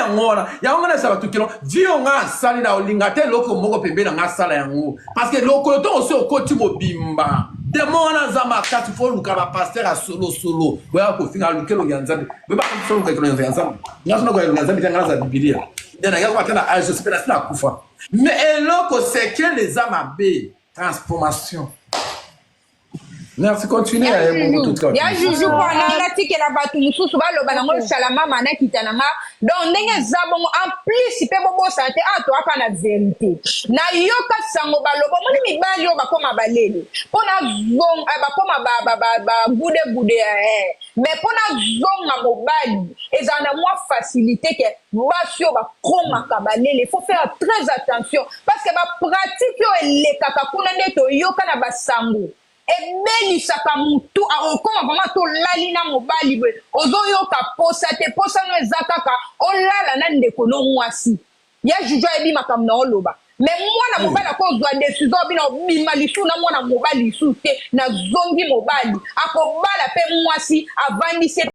Yango wana, yango nga nayebisa bato kino vie oyo nga asali na olinga te eloko moko pembeni na nga asala yango, parce que lokolo ntongo osi okoti mobimba, demo wana aza makasi. Fo oluka bapasteur ya solosolo boyaka kofinga, aluki elongi ya Nzambe. Boyebaka elongi ya Nzambe, nga sona elongi ya Nzambe te, nga naza Bibilia nde nayaka ata na age mpe nasi nakufa. Mais eloko sekele eza mabe, transformation. Merci, continue. Ya Juju, ya Juju, mpo na natikela bato mosusu baloba nango. Shala mama, nakita na nga. Donc ndenge eza bongo, en plus mpe bobosana te, awa toyaka na vérité. Nayoka sango baloba, omoni mibali oyo bakóma balele mpo na bakóma bagudegude, mais mpo nazonga mobali ezala na mwa facilité ke basi oyo bakomaka balele. Faut faire très attention, parce que bapratique oyo elekaka kuna nde toyoka na basango ebelisaka mutu. Okoma vraiment tolali na mobali boye, ozoyoka posa te, posa no eza kaka olala na ndeko no mwasi. Ya Juju ayebi makambo na oloba. Mais mwana mobali akozwa décision obina obima lisusu na mwana mobali lisusu te, nazongi mobali, akobala mpe mwasi, avandisi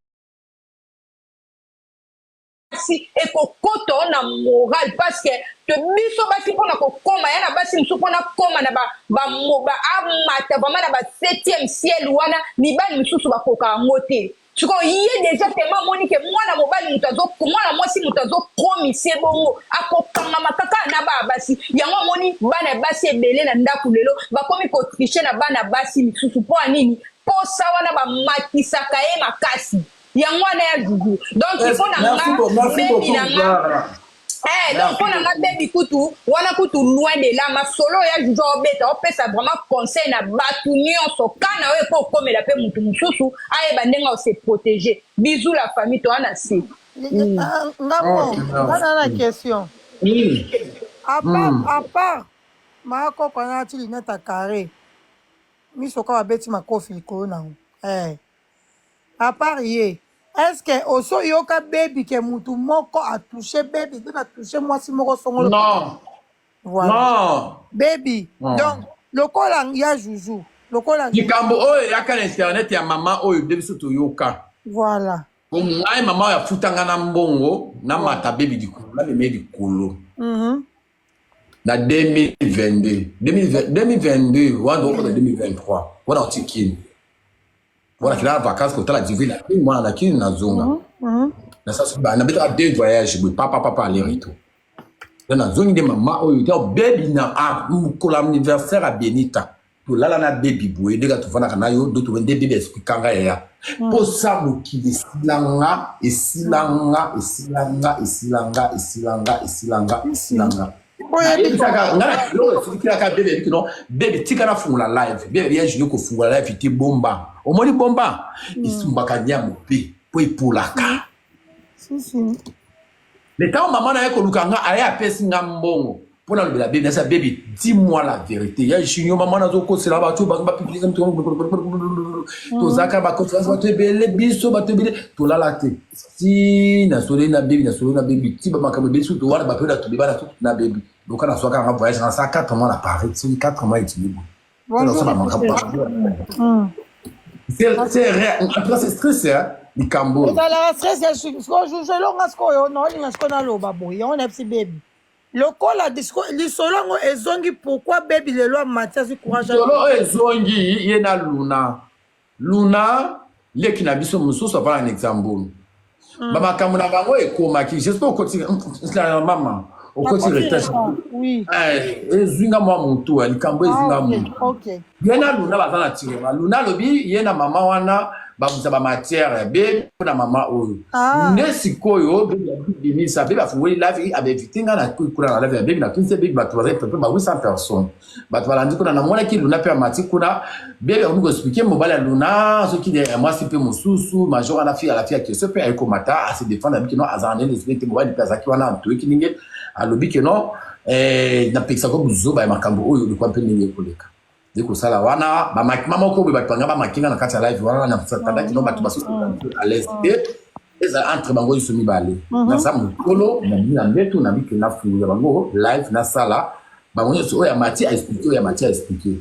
basi, ekokota na moral, parce que te biso basi mpona kokóma ya na basi mosusu, mpona kóma na amata vraiment na ba septième ciel wana, mibali misusu bakoka yango te. Sikoyo ye déjà tema amoni ke mwana mobali moto azo, mwana mwasi moto azokomise bongo, akokangama kaka na bana basi. Yango amoni bana basi ebele na ndako lelo bakomi kotricher na bana basi misusu. Mpo ya nini? Posa wana bamatisaka ye makasi. Yango wana, ya Juju, donc mpo na nga bebi na nga. Donc mpo na nga bebi kutu wana kutu loin de là. Masolo ya Juju obeta, opesa vraiment conseil na bato nyonso kana oyo mpo okomela mpe motu mosusu ayeba ndenge ose protéger. Bisous la famille, toa na se. Nga mo nga na question à part maakoko na ati lunette ya carré, miso kaka babeti makofi likolo nango. À part ye, est ce que oso oyoka bebi ke mutu moko atouche bebi, bebi atouche mwasi moko songolo? Non. Voilà. Non. Bebi. Non. Donc lokola ya Juju, lokola Likambo oyo eyaka na internet ya mama oyo nde biso toyoka. Voilà. Po ngai, mama oyo afutanga na mbongo, namata bebi likolo, namema ye likolo na 2022, 2022 wana, okota 2023 wana, oti Kini wana, kila na vacance kotala divine na Kini, mwana na Kini, nazonga. Nabetaka deux voyage boye, papa papa, aller retour. Donc nazongi nde mama oyo te bebi na mokolo anniversaire ya Benita, tolala na bebi boye, ndenge tovandaka na yo do nde bebi expliquanga yaya mposa mokili esilanga, esilanga, esilanga, esilanga, esilanga, esilanga, esilanga. Oyebi. Nayebisaka nga na eloko esilikilaka bebi, ebiki no bebi, tika nafungola live. Bebi ya Juni, kofungola live te, bomba. Omoni bomba esumbaka niamo mpe po epolaka. Si si. Mais ntango mama na ye koluka nga, aye apesi nga mbongo mpo nalobela bebi, nasa bebi: "Dis-moi la vérité, ya Junior, mama nazokosela bato bango bapublier, tozalaka baconférence, bato ebele, biso bato ebele tolala te." Si nasoleli na bebi, nasoleli na bebi ti bamakambo ebele, surtout wana bape na tobeba na tutu na bebi. Loka nazwaka nga voyage, nasala 4 mois na Paris, soki 4 mois etili boye. Bonjour. C'est réel, en tout cas c'est stress, hein, likambo oyo. Ezalaka stress ya sikoyo. Juju, elonga sikoyo naolinga sikoyo naloba boye, yango nayebisi bebi lokola lisolo yango ezongi. Pourquoi bebi lelo amati, azwi courage? Solo oyo ezongi, ye na Luna, Luna leki na biso mosusu afana na Luxembourg, bamakambo na bango ekomaki. J'espère okoti mama, okoti retard. Oui. Ezwi nga mwa motu ya likambo, ezwi nga motu. Ye na Luna baza na tirema. Luna alobi ye na mama wana babimisa bamatière ya bebi na mama oyo. Nde sikoyo bebi abimisa, bebi afungoli live, abainvite nga na kuna na live ya bebi. Natunisi bebi, bato bazali pepe ba 800 personnes, bato balandi kuna. Namonaki Luna mpe amati kuna. Bebi akomi koexpliquer mobali ya Luna, soki ya mwasi mpe mosusu major wana, fi alafi ya question mpe ayekomata ase défendre, abi keno azala ndenge esprit te. Mobali mpe azalaki wana, toyoki ndenge alobi keno napekisaka buzoba ya makambo oyo likwa mpe ndenge ekoleka nde kosala wana bamakima moko boye. Bato banga bamakinga na kati ya live wana, natandaki no bato basusu à l'aise te, ezala entre bango nyonso mibale. Naza mokolo nabimi na mbeto, nabiki, nafungola bango live, nasala bango nyonso, oyo ya mati aexpliquer, oyo ya mati aexpliquer.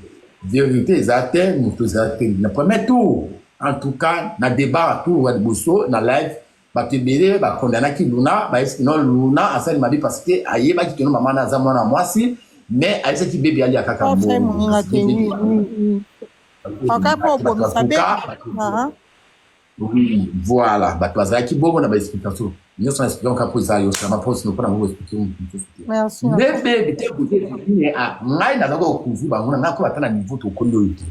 Vérité eza te, moto eza te. Na premier tour, en tout cas na débat, tour ya liboso na live. Bato ebele ba condamnaki Luna, bayebisaki non Luna asali mabe parce que ayebaki que non mama wana aza mwana mwasi, mais ayebisaki baby alia kaka Afai mbongo. moninga Kasi te, baby oui, oui, oui. Okai mpo bato obomisa baby. bakoka bato Aha. Oui, voilà, bato bazalaki bongo na ba explication nyonso na explication kaka mpo eza yo sama mpo sino mpo na ngo expliquer moto mosusu te. Merci na Nde toi. baby te kote divine a ngai nazalaki kocouvrir bango na ngai ko ata na niveau tokomi oyo te.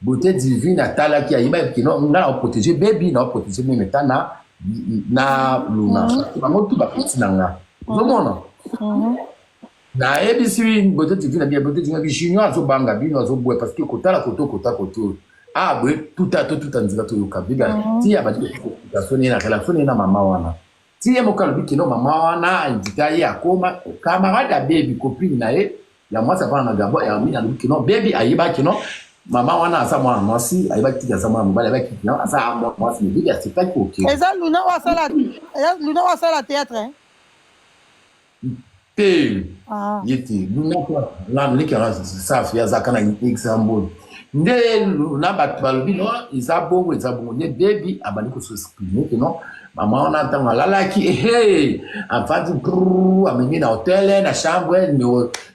Beauté divine atalaki ayebaki que non ngai na protéger baby na protéger meme ta na na Luna. Bango tout ba petit na nga. Ozomona? Nayebisi beauté divine bien beauté divine bi junior azobanga bino azoboya parce que kotala koto kota koto. Ah boye tuta to tuta nzela toyoka bibi ti abandi koexplication ye na relation ye na mama wana. Ti ye moko alobi kino mama wana invita ye akoma camarade ya baby copine na ye ya mwasi avanda na Gabon Hermine alobi kino baby ayebaki kino mama wana aza mwana mwasi ayebaki tiki aza mwana mobali ayebaki kino aza mwana mwasi mais baby acceptaki kokende. Eza Luna oyo asala eza Luna oyo asala théâtre hein? Te Ah. ye te Luna na leki ya safi azalaka na Luxembourg nde Luna bato balobi no eza bongo eza bongo nde baby abandi kosexprime ke non mama wana ntango alalaki ehe avandi brrr amemi na hotel na chambre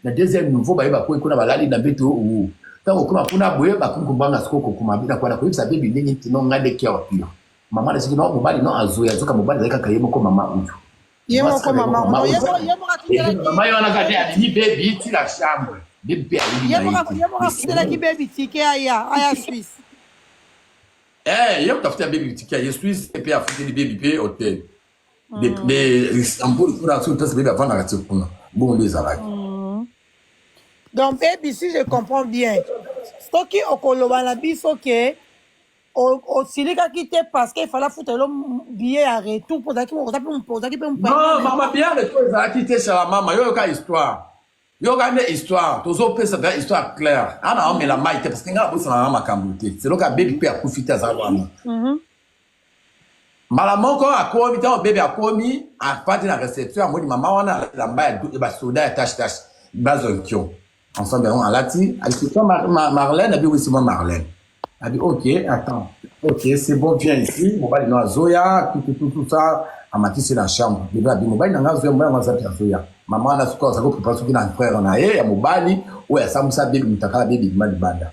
na deuxième niveau baye bakoyi kuna balali na mbeto owo ntango okoma kuna boye bakomi kobanga sikoyo kokoma bina kwana koyebisa baby ndenge kino ngai nde cœur pure mama na soki no mobali no azoya azoka mobali azali kaka ye moko mama oyo Ye moko mama mama oyo. Ye oyo moko ye moko atikelaki mama ye wana kaka abimi baby ti na chambre baby mpe ayebi ye na ye moko te ye moko afutelaki baby ticket aya aya Suisse. Eh, ye kutafuta baby ticket ye Suisse mpe afuteli baby mpe hotel de Istanbul kuna soki place baby avandaka ti kuna bongo nde ezalaki. Donc baby si je comprends bien soki okoloba na biso ke osilikaki te parce que il fallait afuta yo billet ya retour mpo ozalaki ozalaki mpe Non, mama bien retour ezalaki te shala mama yo yoka histoire. Yoka nde histoire tozopesa mpenza histoire claire. Ana omela mai te parce que ngai nabosana na makambo te. Seloka baby mpe akufi te aza wana. Mbala moko akomi ntango bebe akomi afandi na réception amoni mama wana alati elamba ya basoda ya tache tache bazonkio ensemble yango alati alisi Marlène abi oui c'est moi Marlène abi ok attends ok c'est bon viens ici mobali no azoya tout tout tout tout ça amatisi na chambre bebe abi mobali na nga azoya mobali yango aza mpe azoya mama wana sikoyo azali koprepare soki na frère na ye ya mobali oyo asambwisa bebe motakala bebe ebima libanda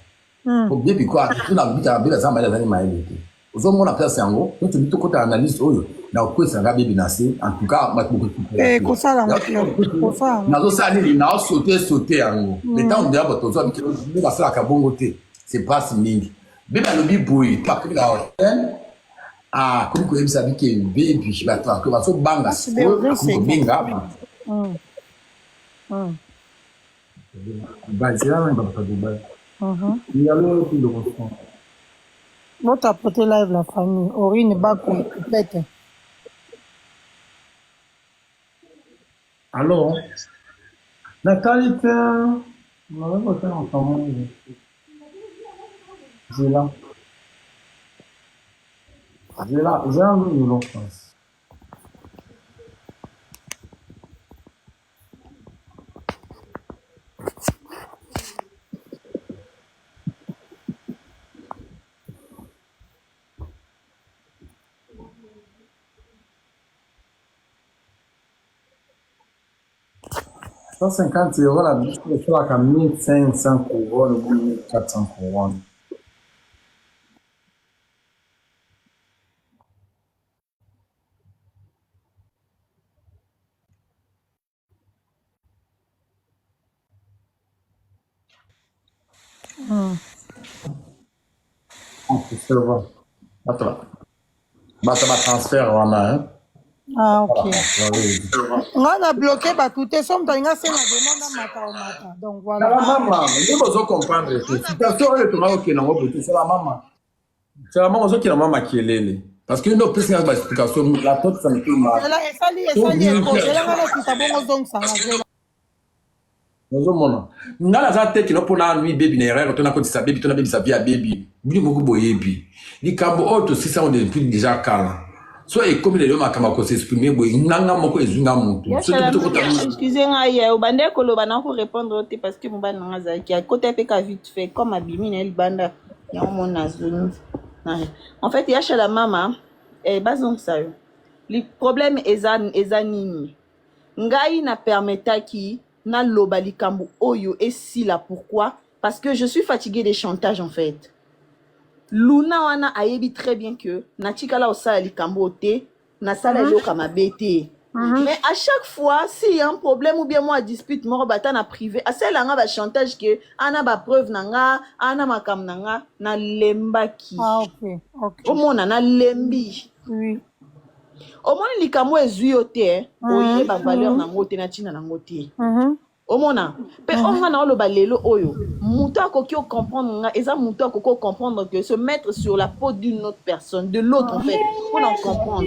po bebe ko tuna bita bebe aza mayele azali mayele te ozomona place yango to tobi tokota analyse oyo na kokwesa nga bebe na se en tout cas bato Eh, kosala yango te kosala yango nazosala nini naosaute saute yango mais ntango ndeya bato ozwa bikelo nde basalaka bongo te c'est passe mingi bebe alobi boye pakomi na hotel akomi koyebisa bike bebi bato bazobanga sikoyo akomi kobenga Botapote live la famille Orine Bakwe Pete. Alors, natali te nazali kotala makambo oyo zela zela zela nzolo 150 euros na biso esalaka 1500 couronne ou 1400 couronne. C'est bon. Bato bato ba transfert wana hein. Ah, ok. Nga na bloqué bato te so moto alinga asenga demande amata omata donc voilà. Sala mama, nde bozo comprendre te. Situation oyo tonga kokende yango boye te. Sala mama. Sala mama ozokende mwa makelele. Parce que nde opesi nga ba explication la tête ça me fait mal. Zela esali esali eko zela nga nakita bongo ozongisa nga zela. Ozomona nga naza te kino mpona nui bebi na erreur to nakotisa bebi to nabebisa vie ya bebi bino moko boyebi likambo oyo tosisa yango depuis déjà kala so ekomi lelo makambo ya kosexprime boye nanga moko ezwi nga motu Ya soki Shalom, tokota excuse ngai ya obandaki koloba na ko répondre yo te parce que mobali na ngai azalaki akota mpe ka vite fait comme abimi na ye libanda yango moni nazongi. En fait ya Shala mama eh, bazongisa yo. Li problème eza eza nini? Ngai na permetaki naloba likambo oyo esila pourquoi? Parce que je suis fatiguée des chantages en fait. Luna wana ayebi très bien que natikala kosala likambo oyo te, nasala eloko ya mabe te. Mais à chaque fois, s'il y a un problème ou bien moi dispute moko bata na privé, asala nga ba chantage que ana ba preuve na nga, ana makambo na nga, nalembaki. Ah, ok, ok. Omona nalembi. Oui. Omoni likambo ezwi yo te, eh, oyeba valeur nango te na ntina nango te. Omona mpe oyo nga na oloba lelo oyo, moto akoki ocomprendre nga, eza moto akoki ocomprendre que se mettre sur la peau d'une autre personne, de l'autre en fait, mpona comprendre.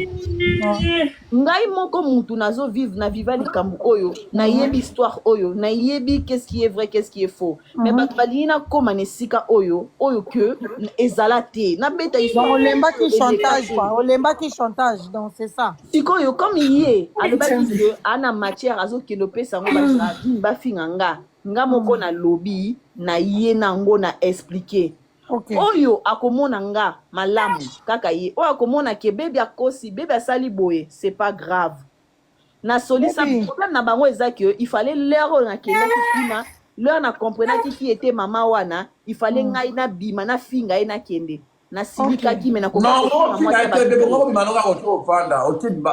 Ngai moko mutu nazo vivre na viva likambo oyo, nayebi histoire oyo, nayebi qu'est-ce qui est vrai, qu'est-ce qui est faux, mais bato balingi nakóma na esika oyo oyo que ezala te, nabeta Donc, histoire olembaki eleka chantage, te. quoi. Olembaki chantage, donc c'est ça. Sikoyo, comme ye alobaki ke ana matière, azokende opesa yango bajardine, bafinga nga, nga moko nalobi na ye nango na expliquer. Oyo akomona nga malamu kaka ye, oyo akomona ke bebi akosi, bebi asali boye, c'est pas grave, nasolisa. Baby. Problème na bango eza ke il fallait, l'heure oyo nakendaki kuna, l'heure na comprenaki qui était mama wana, il fallait ngai nabima, nafinga ye, nakende, nasilikaki, me Non. nakokaki kofinga mwasi Ofinga ya ete bato bebe te. ngo bima noka oki ofanda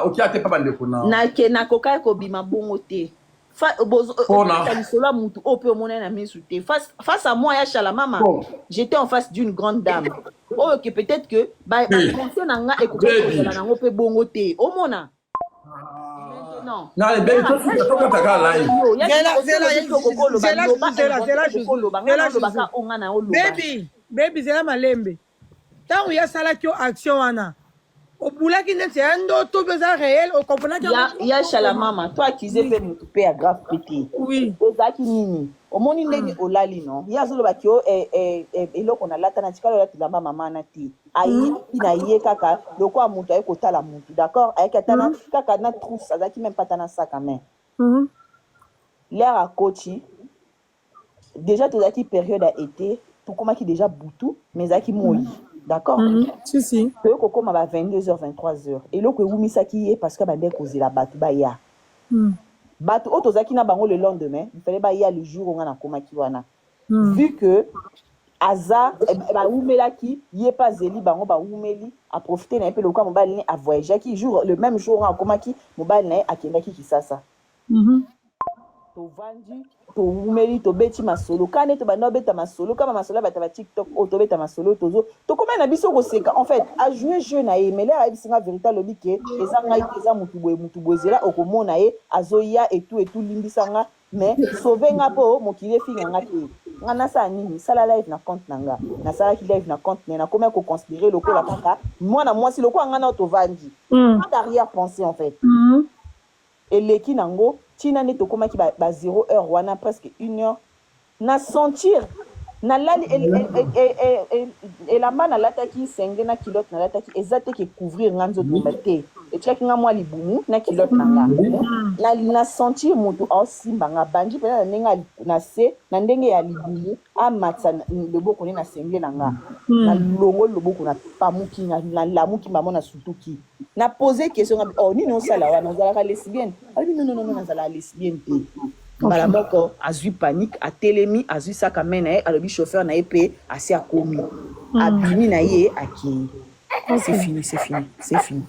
okia te pa bandeko na. Nake nakokaki kobima bongo te. Mpona Obeta lisolo ya mutu oyo mpe omonani na misu te face à moi ya Shala Mama. Oh. J'étais en face d'une grande dame oyo ke peut-être que baconseil na nga ekokaki Baby. kozala nango mpe bongo te, omona maintenant. Nani bebi, tokataka live. Zela, zela, zela, zela, zela, Okoloba nga zela, naolobaka o nga na oloba. Baby, baby, zela malembe. Ntango ye asalaki yo action wana, obulaki neti ya ndoto mpe eza réel, okomprenaki? Ya, ya Shala Mama, to accuse mpe motu mpe ya grave mpe te. Ezalaki nini? Omoni ndenge olali no, ye azolobaki yo eloko nalata, na tikala olata elamba mama wana te. Ayeki na ye kaka lokola moto aye kotala motu, d'accord, ayaki ata na kaka na trousse, azalaki même pata na sac à main. L'heure akoti déjà, tozalaki période ya été, tokomaki déjà butu, mais ezalaki moi, d'accord? Si, si. Toye kokóma ba 22 h 23 h, eloko ewumisaki ye parce que abandaki kozela bato baya, bato oyo tozalaki na bango le lendemain, il fallait baya le jour oyo nga nakomaki wana. Vu que aza bawumelaki ye mpe azeli bango, bawumeli, aprofite na ye mpe lokola mobali ne avoyageaki jour, le même jour nga akomaki, mobali na ye akendaki Kisasa. Tovandi, towumeli, tobeti masolo ka nde tobanda obeta masolo kama masolo ya bato ya baTikTok oyo, tobeta masolo, tozo tokomai na biso koseka. En fait, ajoue jeu na ye, mais l'heure ayebisi nga vérité, alobi ke eza ngai te, eza motu boye, motu boye, zela okomona ye azoya etu etu, limbisa nga, mais sauve nga mpo mokili efinga nga te. Nga nasala nini? Sala live na compte na nga. Nasalaki live na compte na ye, nakomi koconsidérer lokola kaka mwana mwasi lokola nga na tovandi, pas d'arrière pensée en fait. Eleki nango ntina nde tokomaki ba 0 heure wana, presque une heure, na sentir nalali elamba nalataki, singlet na culotte nalataki, eza te ke couvrir nga nzoto mobimba te, etiaki nga mwa libumu na culotte na nga. Na sentir moto aosimba nga bangi mpena na ndenge na se, na ndenge ya libumu, amatisa loboko nde na singlet na nga, nalongoli loboko, napamuki, nalamuki mamo, nasutuki, na pose question nga: "Oh, nini osala wana? Ozalaka lesbienne?" Alobi: "Non, non, non, nazalaka lesbienne te." Mbala moko azwi panique, atelemi, azwi sac à main na ye, alobi chauffeur na ye mpe asi akomi, abimi na ye, akei. C'est fini, c'est fini, c'est fini.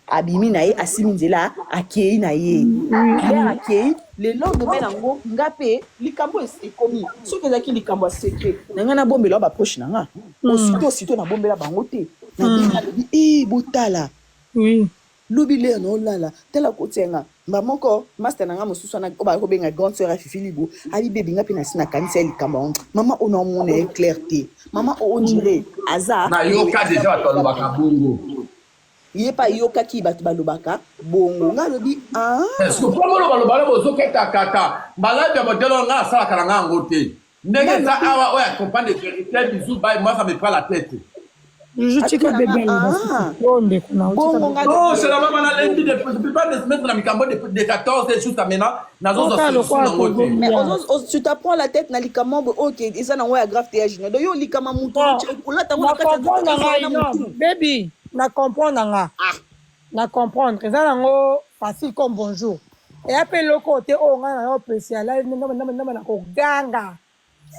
Abimi na ye, asimi nzela, akei na ye. L'heure akei, le lendemain nango, nga mpe likambo ekomi, soki ezalaki likambo ya secret na ngai, nabombela baproche na nga aussitôt, aussitôt nabombela bango te. Nabimi, nalobi e botala lobi l'heure na olala, tala kotianga mba moko, master na nga mosusu wana oyo bakobenga grande sœur ya Fifi Libo, abi bebi nga mpe nasi nakanisi ya likambo yango, mama oyo naomona ye clair te, mama oyo on dirait aza Nayoka déjà bato balobaka bongo. Ye mpe ayokaki bato balobaka bongo, nga alobi ah. Est-ce que mpo boloba loba bozoketakata balive ya modèle oyo, nga asalaka na nga yango te ndenge eza awa. Oyo acomprendre vérité, bisous, bye, moi ça me prend la tête. Juju, tika bebe aloba oyo, ndeko na Bongo nga Non, c'est la maman nalembi de, je peux pas me mettre na mikambo de 14 et jusqu'à maintenant nazozwa Oka solution lokola nango te. Mais tu t'apprends la tête na likambo boye oyo ke eza nango ya grave te ya Junior, donc yo likama mutu olata yango na na kati ya comprendre nzoto, ngai na non mutu. Baby, na comprendre nga. Na comprendre eza nango facile comme bonjour. Eya pe eloko oyo te oyo ngai nayo pesi ya live nde na koganga.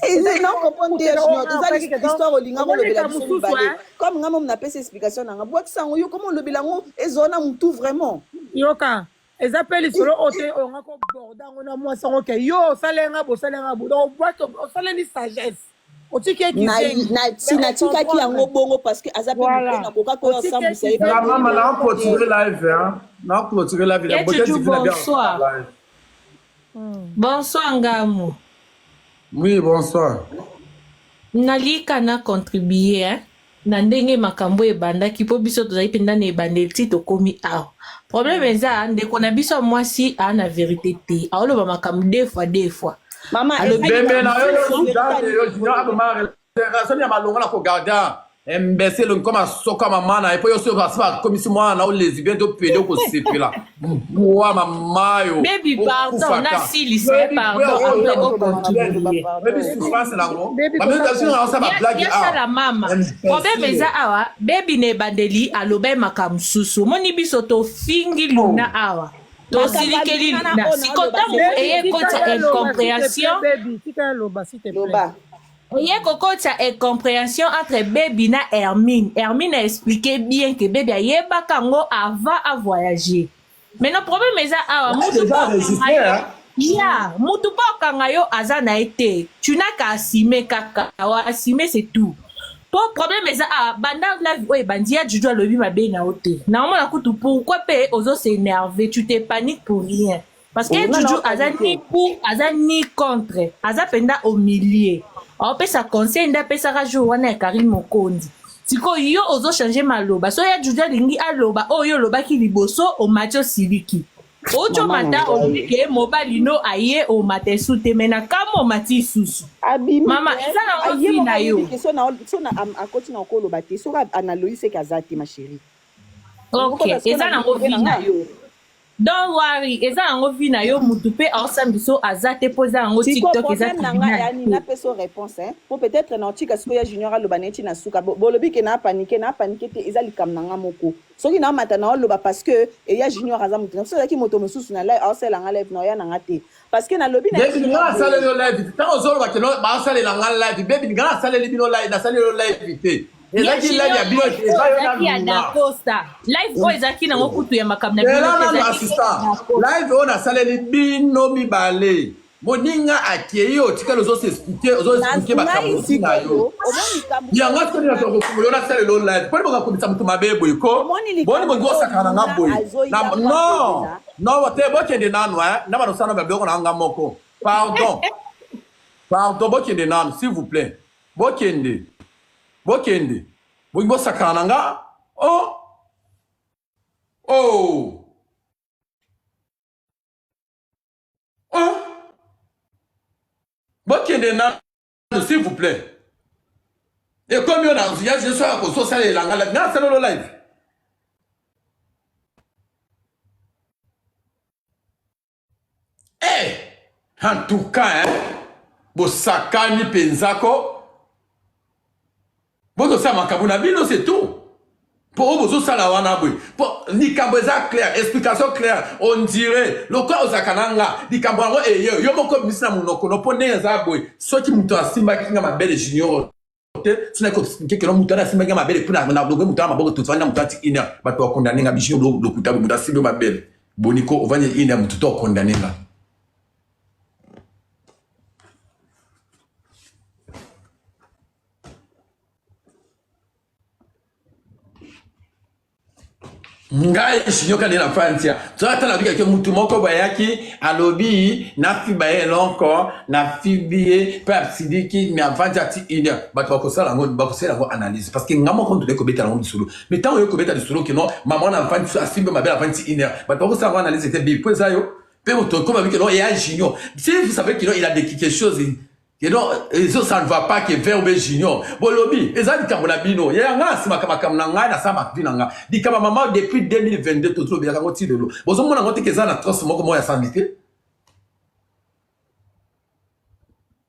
Eza na comprendre te junior eza histoire olinga kolobela biso mibale comme nga momo napesi explication na nga bwakisa yango yo koma olobela yango ezwa na mutu vraiment. Yoka eza pe lisolo oyo te oyo nga ko borda yango na mwasi yango ke yo osaleli nga bosaleli nga bo donc obwaki osaleli sagesse. Otiki ye kizengi. Na, na, si natikaki yango bongo parce que aza pe moke nakoka koya osambwisa ye. La mama na clôturer live hein. Na clôturer live na beauté divine bien. Bonsoir. Bonsoir Ngamu. Oui, bonsoir. Nalika na contribuer hein. Na ndenge makambo ebandaki mpo biso tozali mpenza na ebandeli ti tokomi awa. Problème eza ndeko na biso ya mwasi aa na verite te, aoloba makambo deux fois deux fois. Mama, Alobi Bembe na yo yo Sudane yo Junior aboma relation ya malonga na kogarda imbécile elongi koma soka mama na ye mpo yo soki basi bakomisi mwana na yo lesbien to pede okosepela mbwa mama yo Baby pardon nasilisa ye pardon après ocontribue. Baby souffrance nango Baby, bamingi osala ba blague yasala mama problème eza awa baby na ebandeli aloba ye makambo mosusu omoni biso tofingi luna awa tosilikeli luna siko ntango eye ekotisa incomprehension Baby, tika aloba s'il te plaît. Loba. eye kokotisa incomprehension entre baby na Hermine. Hermine a expliqué bien que baby ayebaka yango avant a voyager. Maintenant problème eza awa mutu déjà mpo okanga enregistré, yo hein? ya mutu mpo okanga yo aza na ye te tu n'as qu'à assumer kaka wa assumer c'est tout po problème eza awa banda live oyo ebandi ya juju alobi mabe na yo te naomona kutu pourquoi mpe ozo s'énerver tu te panique pour rien parce que Nga na juju aza panique. ni pour aza ni contre aza mpenza au milieu aopesa conseil nde apesaka jour wana ya Karine Mokonzi sikoyo yo ozochange maloba so ya juju alingi aloba oyo olobaki liboso omati osiliki outi Mama omata na ngai. olobi ke mobali no aye omata esu te me na kama omati lisusu abimi mama te eza nango ye vi moko na ayebi yo ke so na so na akoti na okoloba te soki analoyi seke aza te ma chérie. Ok eza nango vi na yo Don't worry, eza yango vie na yo mutu pe aosambiso aza te po eza yango Sikoyo TikTok eza problème na nga tribunal yani te. napesa yo réponse hein po peut-être na otika sikoyo ya junior aloba na ye ti na suka bolobi ke na panique na panique te eza likambo na nga moko soki na mata na oloba parce que eya junior aza moto na soki azalaki moto mosusu na live aosalela nga live na oya na nga te parce que nalobi na Baby nga nasaleli yo live te ntango ozoloba ke basalela nga live baby nga nasaleli bino live nasaleli yo live te ezalaki live ya bino eza yo na ezalaki ya luna dacosta live oyo ezalaki nango kutu ya makambo na bino Zela te nanu ezalaki assistant live oyo nasaleli bino mibale moninga akei otikali ozo s'expliquer ozo expliquer makambo ngai na yo sikoyo omoni likambo yango sikoyo nini nakokofungola yo nasalela yo live mponi bokakomisa moto mabe boye ko omoni boni likambo bolingi oyo osakana na nga luna boye azoya na po non alobela non te bokende nanu eh na banosala na biloko na nga moko pardon pardon bokende nanu s'il vous plaît bokende bokende bolingi bosakana na nga oh oh oh bokende nanu s'il vous plaît ekomi yo na ya jesu ya kozosalela nga live nga nasalelo live Eh! En tout cas, hein, bosakani mpenza ko bozosala makambo na bino c'est tout mpo oyo bozosala wana boye mpo likambo eza clair explication claire on dirait lokola ozalaka na nga likambo yango eye yo moko obimisi na monoko no mpo ndenge eza boye soki moto asimbaki nga mabele junior te soki naki expliquer que moto wana asimbaki nga mabele mpo na lokola moto wana maboko tofandi na moto ati une heure bato bakondane nga biso lokuta boye moto asimbi yo mabele boni ko ovandi une heure moto to akondane nga Ngai junior kande na fantia toza ata na bikaki mutu moko bayaki alobi nafiba ye eloko nafibi ye mpe asiliki me avandi ati une heure bato bakosala yango bakosala yango analyse parce que nga moko moto naye kobeta yango lisolo mais ntango oye kobeta lisolo kino mama wana avandi asimbi mabe avandi ti une heure bato bakosala yango analyse te bibi mpo eza yo mpe moto ekoma biki no eya junior si vous savez kino il a des quelque chose Et donc, ezo ça ne va pas que vert ou junior. Bolobi, eza likambo na bino. Ya nga asimaka makambo na ngai na sa mavi na nga. Likambo mama depuis 2022 tozo belaka ngo ti lelo. Bozo mona ngo te ke eza na trace moko moko ya sanité.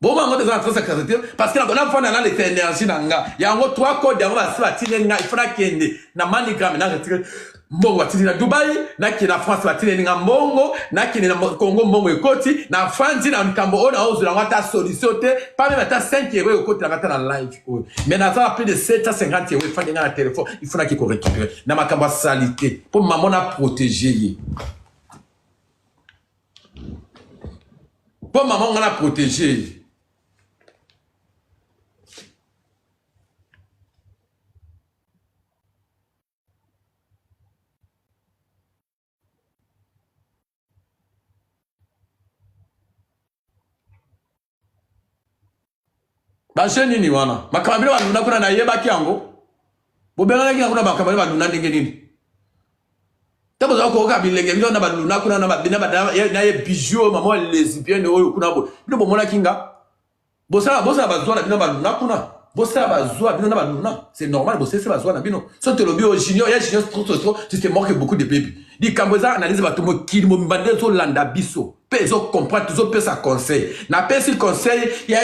Boma ngo te eza na trace ya sanité parce que na fanda na leta énergie na nga. Yango trois codes yango basi batine nga il faut na kende na manigram na retirer. Mbongo batindi na Dubai, nakende na France batindeli nga mbongo, nakende na Congo mbongo ekoti, nafandi na likambo oyo naozwela yango ata solution te, pas meme ata 5 euros ekotela nga ata na live oyo. Mais naza na plus de 750 euros efandi nga na telefone, il faut nake ko récupérer na makambo ya salite mpo mama na protéger ye. Mpo mama nga na protéger ye. Ba jeu nini wana? Makambo bino baluna kuna nayebaki yango. Bobenganaki nga kuna makambo bino baluna ndenge nini? Ntango bozala koyoka bilenge bino na baluna kuna na babina na ye bijou oyo mama lesbienne oyo kuna boye. Bino bomonaki nga? Bosala bosala bazwa na bino baluna kuna. Bosala bazwa bino na baluna. C'est normal bosese bazwa na bino. So tolobi oyo junior ya junior trop trop trop tu te moques beaucoup de baby. Likambo eza analyse bato mokili mobimba nde ezolanda biso mpe ezo comprendre tozopesa conseil. Napesi conseil ya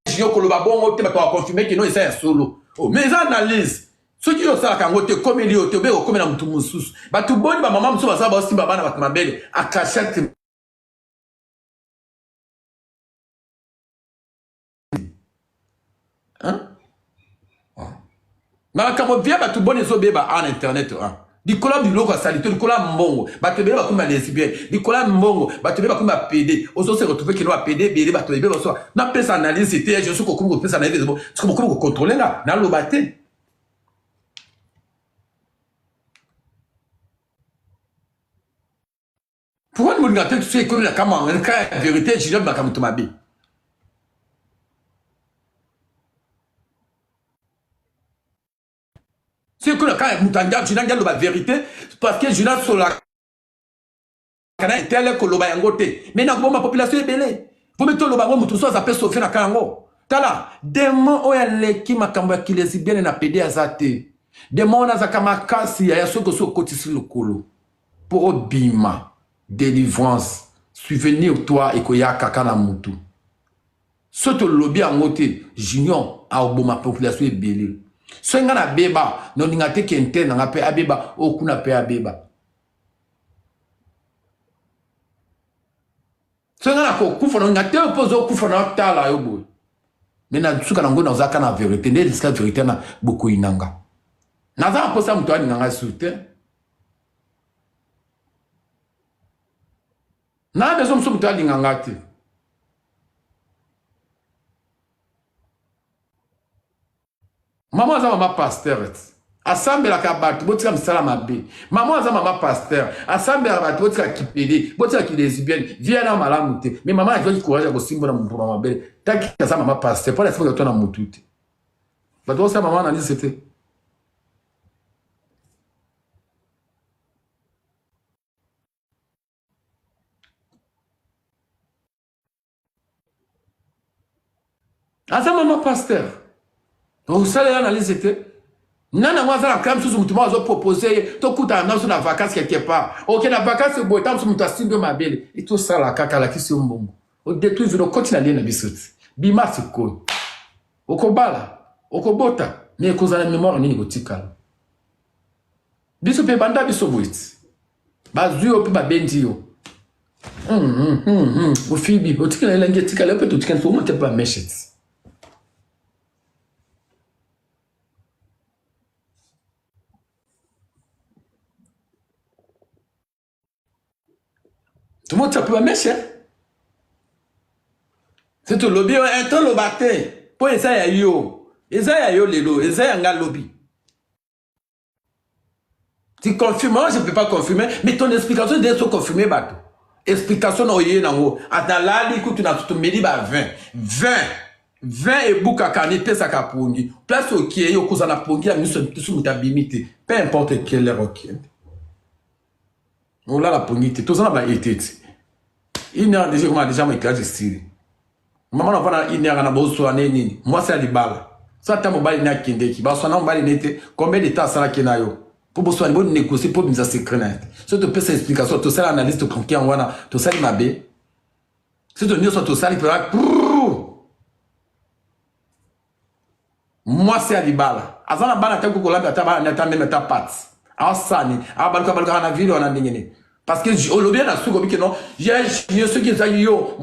junior koloba bongo te bato bakonfirme kino eza ya solo. Oh, mais eza analyse. Soki yo osalaka yango te ekomeli yo te obe okomela motu mosusu. Bato boni bamama mosusu baza baosimba bana bato mabele akashate Hein? Makambo via bato boni ezobeba awa na internet ah. Likolo ya biloko ya salite, likolo ya mbongo, bato ebele bakomi ba lesbienne, likolo ya mbongo, bato ebele bakomi ba pede. Ozo se retrouver kino ba pede ebele, bato ebele baso. Napesa analyse te, je soki okomi kopesa analyse, soki bokomi kocontrole nga, naloba te. Pourquoi bolinga te soki ekomi na kama ka ya verite junior bimaka moto mabe soki ekomi na ka moto anja junior ngi aloba verite parce que junior asololaka na intele koloba yango te mais nakoboma population ebele vomi toloba yango moto mosusu aza mpe sauve na ka yango tala demon oyo aleki makambo ya kilesibiene na pede aza te demon wana azaka makasi yaya soki osi okotisi lokolo Po obima delivrance souvenir toi ekoya kaka na mutu soki tolobi yango te junior akoboma population ebele soki nga nabeba nolinga te kente na nga pe abeba oyo kuna pe abeba soki nga nakokufa nolinga te mpo ozokufa na otala yo boye me na suka na ngo nazalaka na verite nde esika verite na bokoyi na nga naza na mposa moto alinga ngai sur te Na besoin mosusu moto alinga nga te. Mama aza mama pasteur ti. Asambelaka bato botika misala mabe. Mama aza mama pasteur asambelaka bato botika kipede, botika kilesbienne, vie na malamu te. Mais mama azwaki courage ya kosimbola mbuma mabele. Taki aza mama pasteur, mpo na simbola to na mutu te. Bato bosala mama analyse te. Aza mama pasteur. Osala analyse te. Nani yango aza na plan mosusu moto moko azopropose ye tokutana na biso na vacance quelque part oke na vacance boye ntango mosusu moto asimbi yo mabele etosala kaka alakisi yo mbongo odetruire vino okoti na lie na biso ti bima sikoyo okobala okobota me ekozala memoire nini kotikala biso mpe banda biso boye ti bazwi yo mpe babendi yo ofibi otikala elengi etikala yo mpe totikali fo omote mpe bameshe ti tomotia mpe bameshe se tolobi yo eh, toloba te mpo eza ya yo eza ya yo lelo eza ya nga lobi Tu confirmes, moi je ne peux pas confirmer, mais ton explication doit être confirmée, bato. Explication na oye nango. Atalali kutu na tumeli ba 20. 20. 20 ebukaka ni pesaka pongi. Place okei okoza na pongi ya miso miso moto abimi te. Peu importe quelle heure okende. Olala pongi te. Toza na ba ete te. Une heure déjà comment déjà éclairage style. Maman na vana une heure na bozwa ne nini? Mwasi ya libala. So ata mobali ne akendeki, baswana mobali ne te, combien de temps asalaki na yo? Po boswani bo négocier po bimisa secret na ye. So topesa explication, tosala analyse tokoki yango wana, tosali mabe. So to nyonso tosali mpe mwasi ya libala aza na bana ata kokolamba ata bana ata meme ata pati. Aosani abaluka balukaka na ville wana ndenge nini? Parce que olobi na suka obiki non, yo soki ezaki yo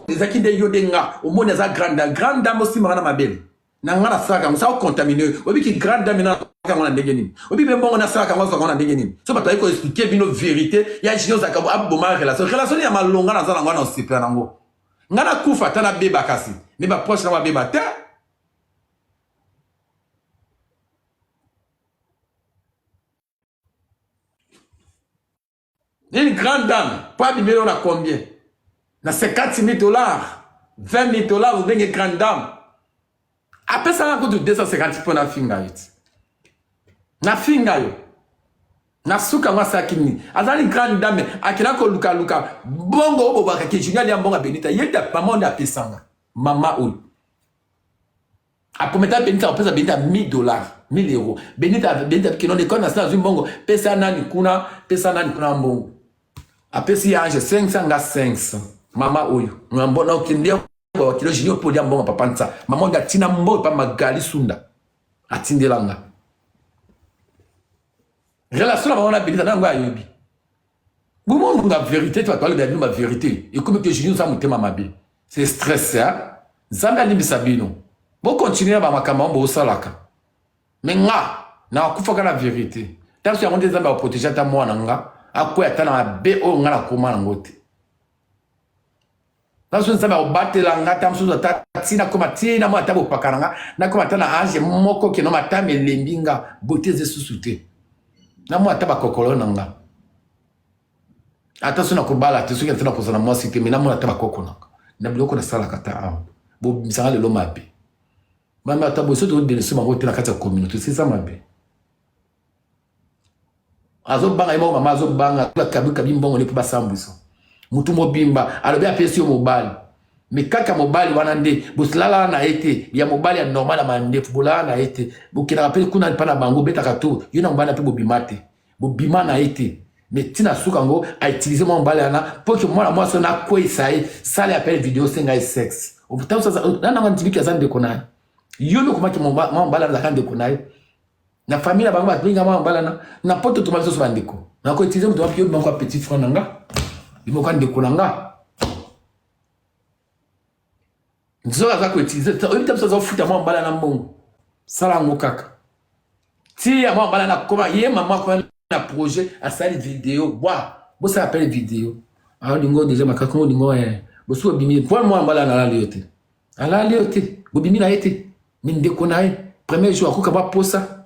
ezaki nde yo nde nga omoni aza grande dame, grande dame osimbaka na mabele na nga nasalaka yango sa ocontamine oyo obiki grande dame na yango na ndenge nini? Obi mpe mbongo nasalaka yango azwaka na ndenge nini? So bato bayi koexplike bino verité ya junior ozalaka aboma relation, relation ya malonga naza nango wana osepela nango nga nakufa ata nabeba kasi me baproche na babeba te. Une grande dame po abimeli yo na combien? Na 50 000 dollars, 20 000 dollars obenge grande dame. Apesaka kutu 250 mpo nafinga yo ti. Nafinga yo. Na suka yango asalaki nini? Azali grande dame, akenda kolukaluka bongo oyo bobaka ke Junior alia mbongo ya Benita. Ye nde mama nde apesanga. Mama oyo. Aprometa Benita akopesa Benita 1000 dollars, 1000 euros. Benita Benita kino l'école nationale azwi mbongo, pesa nani kuna, pesa nani kuna mbongo. Apesi ye ange 500 nga 500. Mama oyo, ngambo na okende ba kilo junior po lia mbongo papa ntsa. Mama oyo atina mbongo pa Magali Sunda. Atindela nga. Relation na bango na Benita nango ayebi. Bomonga verité te bato balobela bino ba verité ekomi ke junior oza motema mabe c'est stress hein? Nzambe alimbisa bino bokontinue na bamakambo yango bosalaka me nga nakufaka na verité ntanso yango nde nzambe akoprotege ata mwana nga akwea ata na mabe oyo nga nakoma nango te ntanso nzambe akobatela nga ata mosusu ata ntina koma ntina mwa ata bopaka na nga nakoma ata na age moko keno matama elembi nga bote eza esusu te na mwa ata bakokolo na nga ata so nakobala te soki ata nakozala mwasi te me namona ata bakoko na nga na biloko nasalaka ata awa bobimisanga lelo mabe mame ata boye soki tokodenonse bango te na kati ya communauté eza mabe azobanga ye moko mama azobanga kabi kabi mbongo nde mpo basambwisa motu mobimba alobi apesi yo mobali me kaka mobali wana nde bolalala na ye te ya mobali ya normal ya mandefu bolala na ye te bokendaka mpe kuna mpa na bango obetaka to yo na mobali na mpe bobima te bobima na ye te me ntina suka yango autilize mwa mobali wana mpo ke mwana mwasi wana akweyisa ye sala ya pele video osenga ye sexe nananga ndimiki aza ndeko na ye yo nde okomaki mwa mobali azalaka ndeko na ye na famille na bango babenga mwa mobali wana na poto toma biso bandeko nako utilize moto wapi yo moko petit frère na nga yo moko ndeko na nga nzoka aza koutilize oyebi te biso azofuta mwa mobali na mbongo sala yango kaka ti ya mwa mobali na koma ye mama akoma na projet asali video bwa bosala pele video aolingo deja makasi olingo eh, bosuki obimi mpo mwa mobali analali yo te alali yo te bobimi na ye te me ndeko na ye premier jour akoka baposa.